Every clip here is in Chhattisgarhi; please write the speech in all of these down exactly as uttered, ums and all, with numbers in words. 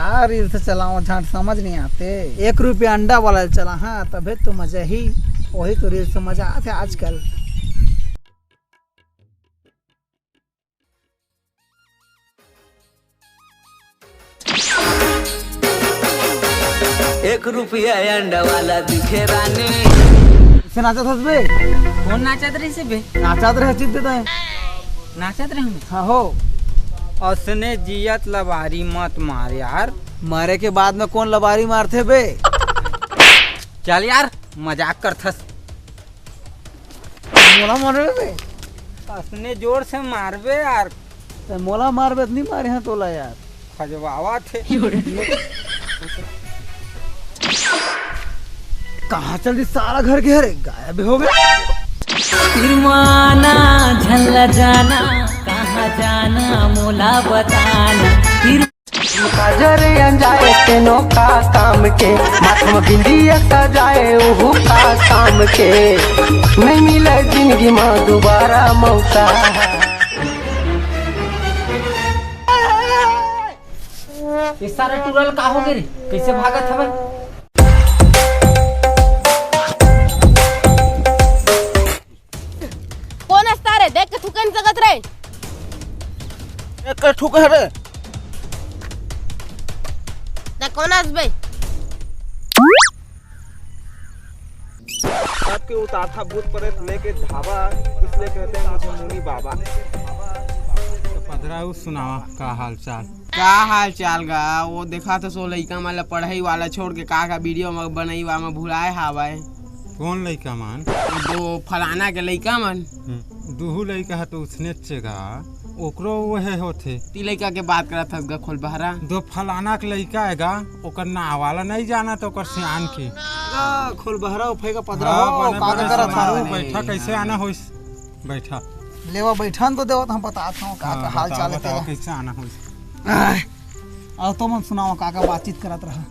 आ रील्स चलाओ झांट समझ नहीं आते। एक रुपया अंडा वाला चला, हाँ, तभे तो मजा ही, वही तो रील्स मजा आते आजकल। एक रुपया अंडा वाला दिखे रानी। से नाचत हस बे? कौन नाचत रहिस बे? नाचत रहे चित देता है। नाचत रहे हमें? हाँ हो। असने जियत लबारी मत मार यार। मरे के बाद में कौन लबारी मारथे बे? चल यार, मजाक करथस। मोला मारबे बे? असने जोर से मारबे यार। ते मोला मारबे त नहीं मारे हैं तोला यार। खजवावा थे। कहाँ चल दी साला घर के? अरे गायब हो गया। फिर माना झल्ला जाना, कहाँ जाना मोला बताना। फिर काजर अंजाए तेनो का काम के, माथ में बिंदिया सजाए ओहू का काम के, नहीं मिले जिंदगी में दोबारा मौका। ये सारा टुरा ल का हो गे रे? कैसे भागत हवय? कौन हस ता रे? देख के थूके नइ सकत रे। एक के थूके रे। ते कौन हस बे? सबके उतारथा भूत प्रेत लेके धावा, इसलिए कहते हैं मुझे मुनि बाबा। तो पधरा, उ सुनावा, का हाल चाल? का हाल चाल गा? वो देखा तो सो लइका मन ला पढ़ई वाला छोड़ के का का वीडियो म बनई वा म भुलाए हावय। कौन लइका मन? वो दो फलाना के लइका मन। हम्म, दुहू लइका ह तो उसने चे गा, ओकरो वहे होथे। ती लइका के बात करत हस गा खोल बहरा। दो फलाना के लइका है गा, ओकर नाव वाला नहीं जाना तो ओकर सियान के। गा खोल बहरा उफे का पदरा हाँ, हो, बने का बने करत समारू हस? बैठा, कैसे आना होइस? बैठा। लेवा बैठन तो देवत हम बतात हूँ, का हाँ, का हाल बताओ, चाल है बताओ, तेरा? कैसे आना होइस? आह, अउ तो मन सुनाओ, का का बातचीत करत रहा?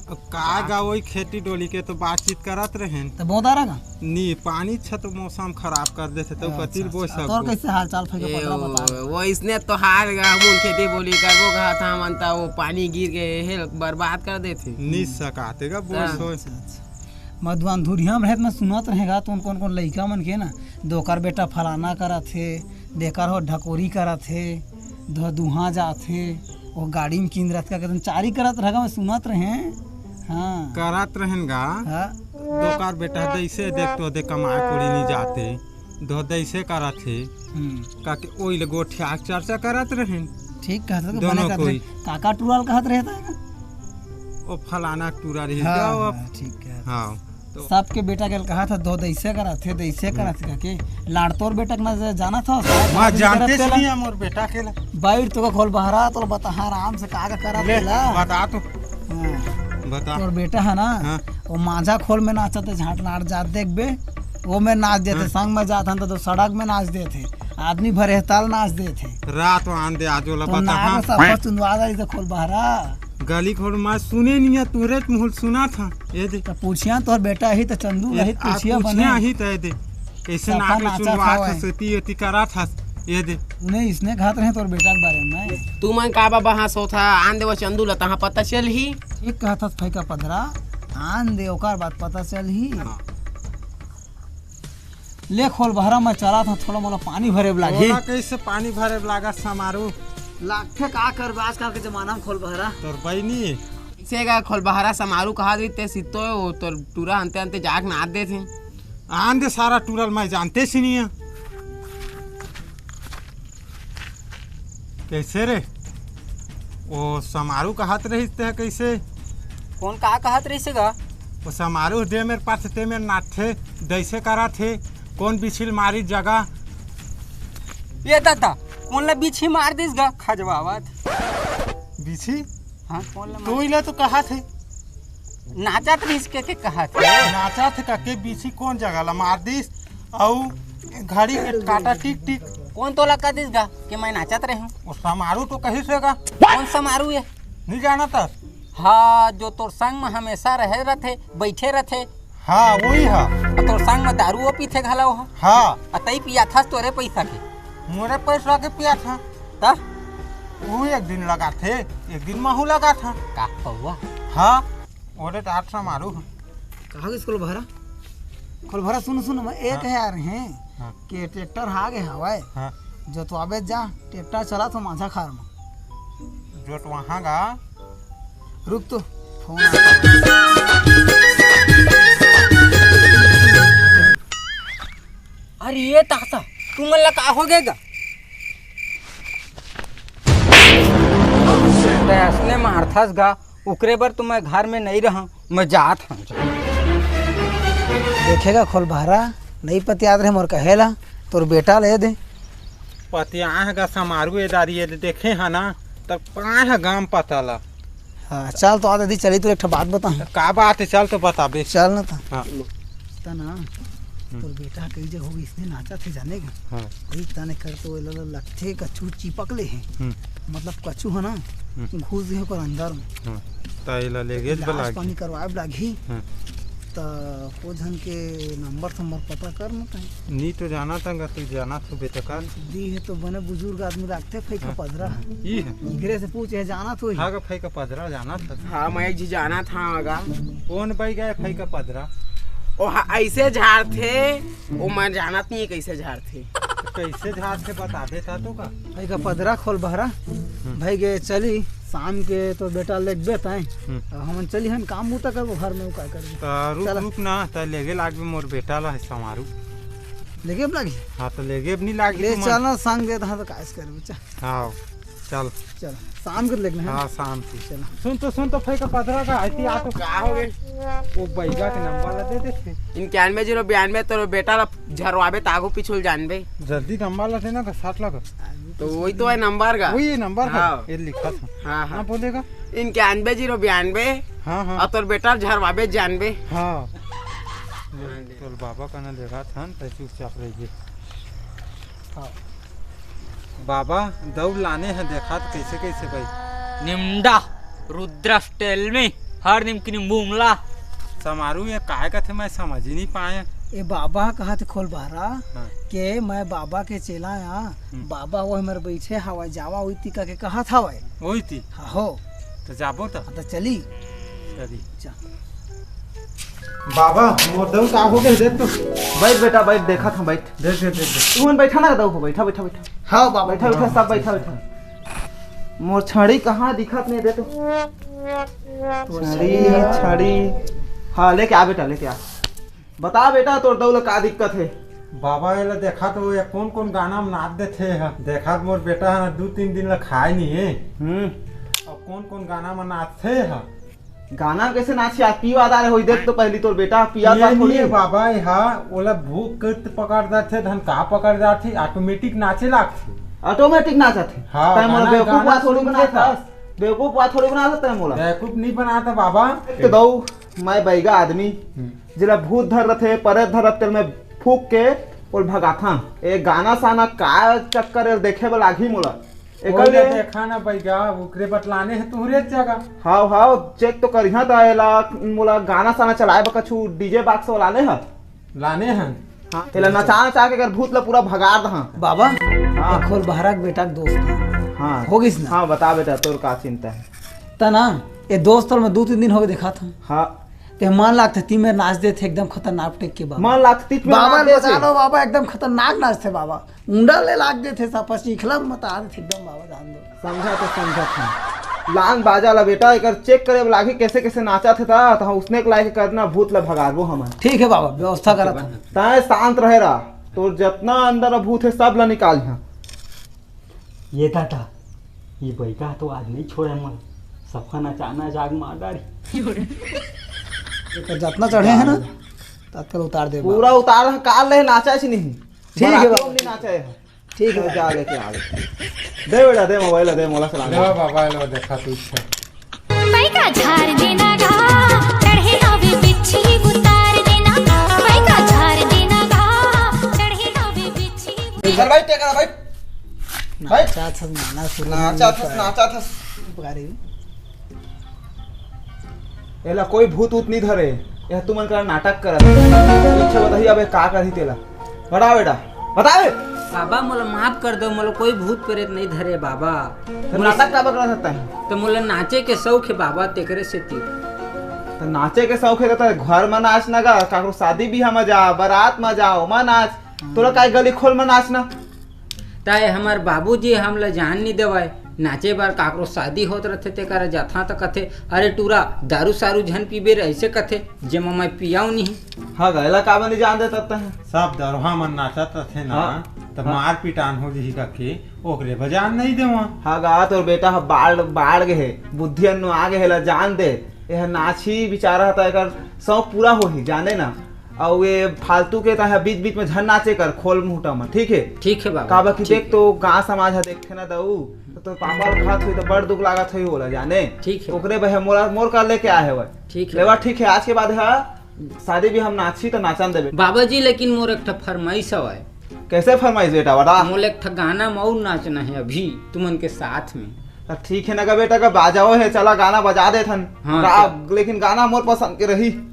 का गा, वही खेती डोली के तो बातचीत करत रहेन। तो बहुत आ रहा गा? नी, पानी छ तो मौसम खराब कर देथे, तो अच्छा, कतिल बोए अच्छा। सब तोर को। कैसे हाल चाल फेंके ए, पदरा वो, बता। वो इसने तो हाल गा, हम उन खेती बोली करबो कहा था, मन ता वो पानी गिर के हे बर्बाद कर देथे। नी सकाते गा, बोए हाँ। सोए। अच्छा, अच्छा। मधुआन धुरिया में रहत में सुनत रहेगा, तो उन कौन कौन लइका मन के ना, दोकर बेटा फलाना करत हे, देकर हो ढकोरी करत हे, धो दुहा जात हे, वो गाड़ी में किंद रहत का, एकदम चारी करत रह गा, मैं सुनत रहे। हाँ। करत रहेन गा। हाँ। दोकर बेटा दैसे देख तो दे कमाए कुड़ी नहीं जाते, धो दैसे करत हे। हम्म। का के ओई ले गोठिया के चर्चा करत रहेन। ठीक कहत रहे, दोनों बने कहत कोई। रहे। काका टुरा ल कहत रहता है ना? ओ फलाना टुरा रही हाँ, क्या वो? हाँ, ठीक है। हाँ। तो सबके बेटा के कहा था, "दो दैसे करत हे, दैसे करत हे," कह के। लाड़ तोर बेटा के ना जाना था, मैं जानते करत सी तेला। नहीं है मोर बेटा के ला। बैठ तो खोल बहरा, तो बता, हाँ, आराम से का का करत ले, तेला। बता तो। हाँ। बता। तोर बेटा है ना, हाँ। वो माझा खोल में नाचत हे, झांट लाड़ जात देखबे, वो में नाच देथे, हाँ। संग में जात हन तो, तो सड़क में नाच देथे, आदमी भरे ताल नाच देथे। रात में आन दे, आज वाला तो बता, नाक हाँ। में सब चुंदवा जाई तो खोल बहरा। गली खोर में सुने नहीं है, तुहरे मुहल सुना था। ये दे। तो पूछिया तोर बेटा ही तो चंदू ये रही, आ, पूछिया पूछिया बने। ही तो ये दे। कैसे सबका नाक में नाचा चुनवा था था, वही। सेती एती करा था। ये दे। उन्हें इसने घात रहे तोर बेटा के बारे में। तू मन का बाबा हाँ सोथा, आन दे वो चंदू ला, तहाँ पता चल ही। ठीक कहा था भाई का पदरा, आन दे ओकर बाद पता चल ही। हाँ। ले खोल बहरा, मैं चला था, थोड़ा मोला पानी भरे ब लागी। तोला कैसे पानी भरे ब लागा समारू? लागथे का करबे आजकल के जमाना में खोल बहरा। तोर बहिनी? इसे का खोल बहरा समारू कहा देते सित्तो, वो तोर टूरा अंते अंते जाग नाद देथे। आन दे सारा टूरल मैं जानते सी नहीं है। कैसे रे? ओ समारू कहत रहिस ते कैसे? कौन का कहत रहिस गा? ओ समारू दे मेरे पास ते मेरे नाथे दैसे करा थे। कौन बिछिल मारी जगह? ये दादा, कौन ला बिछी मार दिस गा? खजवावत। बिछी? हाँ, कौन ला तू मार? इला तो कहा थे। नाचत रहिस के, के कहा थे? नाचत हे का के बिछी कौन जगह ला मार दिस? अउ घड़ी के काटा टिक टिक। कौन तोला कह दिस गा कि मैं नाचत रहे हूँ? वो समारू तो कहिस हे गा। कौन समारू है? नहीं जानत हस? हाँ, जो तोर संग में हमेशा रहे रथे, बैठे रथे। हाँ, वही हा। अउ तोर संग में दारू वो पीथे घला वो हा। हाँ। अ तई पिया था तोरे पैसा के। मोरे पैसा के पिया था। त? वो एक दिन लगाथे, एक दिन महू लगाथा। का पौवा? हाँ, ओरे टाट समारू। कहाँ गइस खोलभरा? खोलभरा, सुन, सुन, मैं एक हाँ। यार हैं हाँ। कि ट्रैक्टर हा गे हवय। हाँ। जोतवाबे जा, ट्रैक्टर चला तो माझा खार में। जोतवाहा गा। रुक तो, फोन आ। अरे ये ताता, तुमन ला का हो गे गा? तैं असने मारथस गा, ओकरे बर तो मैं घर में नइ रहंव, मैं जात हंव। देखे गा खोलभरा, नइ पतियात रहे मोर कहे ला, तोर बेटा ला ए दे। पतियाय ह गा समारू ए दारी ए दे, देखे ह ना, त पाय ह गाम पता ला। हाँ, चल तो आ दे, चली तो एक ठो बात बताहूँ। का बात हे, चल तो बताबे। चल ना त। हाँ। त ना, हम्म। तोर बेटा कई जगह होगे इसने नाचत हे जाने गा। हाँ। वही तने कर तो एला लगथे कछु चिपक ले हे। हम्म। मतलब कछु ह ना, हम्म। घुस गे ओकर अंदर में। हाँ। त एला लेगेच इलाज बलागी। पानी करवाए बर लागही। हाँ। त को झन के नंबर संबर पता कर ना कहीं। नी तो जानत हंव गा, तू जानत होबे त कर। दी हे तो बने बुजुर्ग आदमी लागथे, फइका हाँ। पदरा। ई हे। इकरे से पूछ, ए जानत होही। हाँ गा, फइका पदरा जानत हस। हाँ, मैं एक झी जानत हंव गा। कोन बइगा ए फइका पदरा? ओ हा, अइसे झारथे, ओ मैं जानत नइ हे कइसे झारथे। त कइसे झारथे बताबे त तो का? फइका पदरा खोलभरा। हम्म। भइगे चली, शाम के तो बेटा लेगबे तैं। हम्म। अब हमन चली हन काम बूता करबो घर में, का करबो। त रुक, चला। रुक ना, त लेगे लागबे मोर बेटा ला समारू। लेगे अब लागी? हाँ, त लेगे अब नइ लागी ले तुमन। चल ना, संग देत हंव त कायस करबे, चल। हाँ, चल। चल, शाम के लेगना हे। हाँ, शाम के। चल। सुन तो, सुन तो, फइका पदरा का, आती आ तो। का हो गे? ओ बइगा के नंबर ला दे दे। इक्यानवे जीरो बयानवे, तोर बेटा ला झरवाबे त आगू पीछू ल जानबे। जल्दी नंबर ला देना का, साठ ला का। तो वही तो हे नंबर का। वही ये नंबर हे। हाँ। ये लिखा था। हाँ, हाँ। हाँ, बोलेगा। इक्यानवे जीरो बयानवे। हाँ, हाँ। अउ तोर बेटा ला झरवाबे जानबे। हाँ। हाँ, ले। तोर बाबा का ना लेगा था, त चुपचाप रहिए। हाँ। बाबा, दऊ लाने हे, देखा त कइसे कइसे भाई। निम्डा, रुद्र स्टाइल में, हर निम की निम्बू उमला। समारू, ये काय कथे, मैं समझ ही नहीं पाए। ए बाबा कहत खोलभरा हाँ। के मैं बाबा के चेला आ, हम्म। बाबा वो हमर बइठे हवा जावा उइती का के कहत हवय। उइती? हाँ हो। त जाबो त? हाँ, त चली। चली। जा। बाबा, मोर दऊ का हो गे, देख तो। बइठ बेटा, बइठ, देखत हंव, बइठ। देख, देख, देख, देख। तुमन बइठा ना, दऊ हो, बइठा, बइठा, बइठा। हाँ, बाबा। बइठा, बइठा, सब बइठा, बइठा। मोर छड़ी कहाँ दिखत नइ हे, दे तो। छड़ी, छड़ी। हाँ, लेके आ बेटा, लेके आ। बता बेटा, तोर दऊ ला का दिक्कत हे? बाबा, एला देखा तो, ये कोन-कोन गाना में नाच देथे ह। देखा त मोर बेटा ह दू तीन दिन ला खाए नइ हे। हम्म। अउ कोन-कोन गाना में नाचथे ह। गाना कइसे नाचही? आज पीवा दारे होही, देख तो पहिली तोर बेटा पिया ये था थोड़ी। नइ हे बाबा, ये हा ओला भूख पकड़ जाथे, धन का पकड़ जाथे, automatic नाचे लागथे। Automatic नाचत हे? हाँ, तैं मोला गाना, बेवकूफ गाना वा थोड़ी सुन लेता। बनाथस। बेवकूफ वा थोड़ी बनाथस तैं मोला। बेवकूफ नइ बनात हंव बाबा। एक तो दऊ, मैं बइगा आदमी, हम्म। जेला भूत धर रथे, परेत धर रथे, तेला मैं फूंक के ओला भगाथंव। ए गाना साना का चक्कर हे, देखे बर लागही मोला। एकर ओला ले देखा ना बइगा, ओकरे बर लाने हे तुंहरे जगह। हाव, हाव, check तो करिहा त एला, मोला गाना साना चलाए बर कछु DJ box वाला लाने हे। लाने हन। हाँ, तेला नचा नचा के एकर भूत ला पूरा भगार दहा। बाबा, हाँ। ए खोलभरा के बेटा के दोस्त हे। हाँ। हो गिस ना? हाँ, बता बेटा, तोर का चिंता हे? त ना, ए दोस्त ल मैं दू तीन दिन होगे देखत हंव। हाँ। ते मन लागथे, ती मेर नाच देथे, एकदम खतरनाक टाइप के बाबा। मन लागथे, ती मेर बाबा नाच देथे। बचा लो बाबा, एकदम खतरनाक नाचथे बाबा। उंडा ले लाग देथे, सफा सीखला मता देथे एकदम बाबा, जान दो। समझा तो समझत हंव। लान बाजा ला बेटा, एकर check करे बर लागही, कइसे कइसे नाचत हे ता, त हम उसने के लायक करना, भूत ला भगाबो हमन। ठीक हे बाबा, व्यवस्था करत हंव। तैं शांत रहे रहा, तोर जतना अंदर भूत हे, सब ला निकालिहा। ये दादा, ये बइगा तो आज नइ छोड़े मोला, सफा नचा नचा के मार डारही। एकर जतना चढ़े हे ना, ततका ल उतार दे पूरा बाबा। उतार, काल ले नाचा से नहीं। ठीक हे बराती बाबा। में नहीं नाचा हे। ठीक हे तो बाबा। जा लेके आ ले। दे बेटा, दे मोबाइल, दे मोला चलाने। ले बाबा, लो देखा तू इच्छा। पैका झार देना गा, चढ़े हवे बिच्छी उतार देना। पैका झार देना गा, चढ़े हवे बिच्छी। चल भाई, टेक भाई। भाई। नाचा थस, नाना सुरू नाचा नहीं थस, पाए। नाचा थस। पुकारे। एला कोई भूत ऊत नहीं धरे। यह तुमन का नाटक करत। अच्छा बताइए, अबे का करही तेला? बता बेटा, बता बे। बाबा, मोला माफ कर दो, मोला कोई भूत प्रेत नहीं धरे बाबा। तो नाटक काबर करत हस तैं? तो मोला नाचे के शौक हे बाबा, तेकरे सेती। तो नाचे के शौक हे तो घर में नाच ना गा, काकरो शादी बिहा में जा, बारात में जा, ओमा नाच। तोला काय गली खोल में नाचना? ताए हमर बाबूजी हमला जान नहीं देवय, नाचे बर काकरो शादी होत रथे तेकरा जाथा त कथे, "अरे टूरा, दारू सारू झन पीबे रे," ऐसे कथे, जेमा मैं पियाऊ नहीं। हाँ गा, एला काबर नहीं जान देत तैं? सब दरोहा मन नाचत रथे ना, हाँ। त हाँ। मार पिटान हो जही कके ओकरे बर जान नहीं देवा। हाँ गा, तोर बेटा ह बाढ़, बाढ़ गे हे, बुद्धि अन्नु आ गे हे, एला जान दे। यह नाची बिचारा ह त एकर शौक पूरा होही, जाने ना। अउ ये फालतू के तैं बीच बीच में झन नाचे कर खोल मुहटा में, ठीक है? ठीक है बाबा, काबर कि ठीक देख है। तो गाँव समाज ह देखथे ना दाऊ, तो तोर पापा ल खात होही तो बड़ दुख लागत होही ओला, जाने। ठीक है। ओकरे बर मोला, मोर कर लेके आए हवय। ठीक है। लेवा, ठीक है, आज के बाद ह शादी भी हम नाचही तो नाचन देबे। बाबा जी, लेकिन मोर एक ठा फरमाइश हवय। कैसे फरमाइश बेटा, बता। मोला एक ठा गाना में अउ नाचना है अभी तुमन के साथ में। त ठीक है ना गा बेटा, का बाजाओ है, चला गाना बजा देथन। हाँ, का, चल। लेकिन गाना मोर पसंद के रही।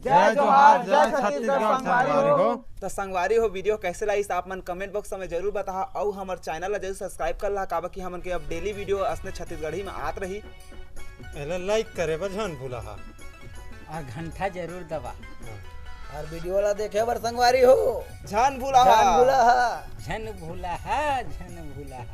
जय जोहार, जय छत्तीसगढ़ संगवारी हो। त संगवारी हो, video कैसे लागिस आप मन comment box में जरूर बताहा, अउ हमर channel ला जरूर subscribe कर ला, काबर कि हमन के अब daily video असने छत्तीसगढ़ी में आत रही। एला like करे बर झन भूलाहा। और घंटा जरूर दबा। और video ला देखे बर संगवारी हो। झन भूलाहा। झन भूलाहा। झन भूलाहा, झन भूलाहा।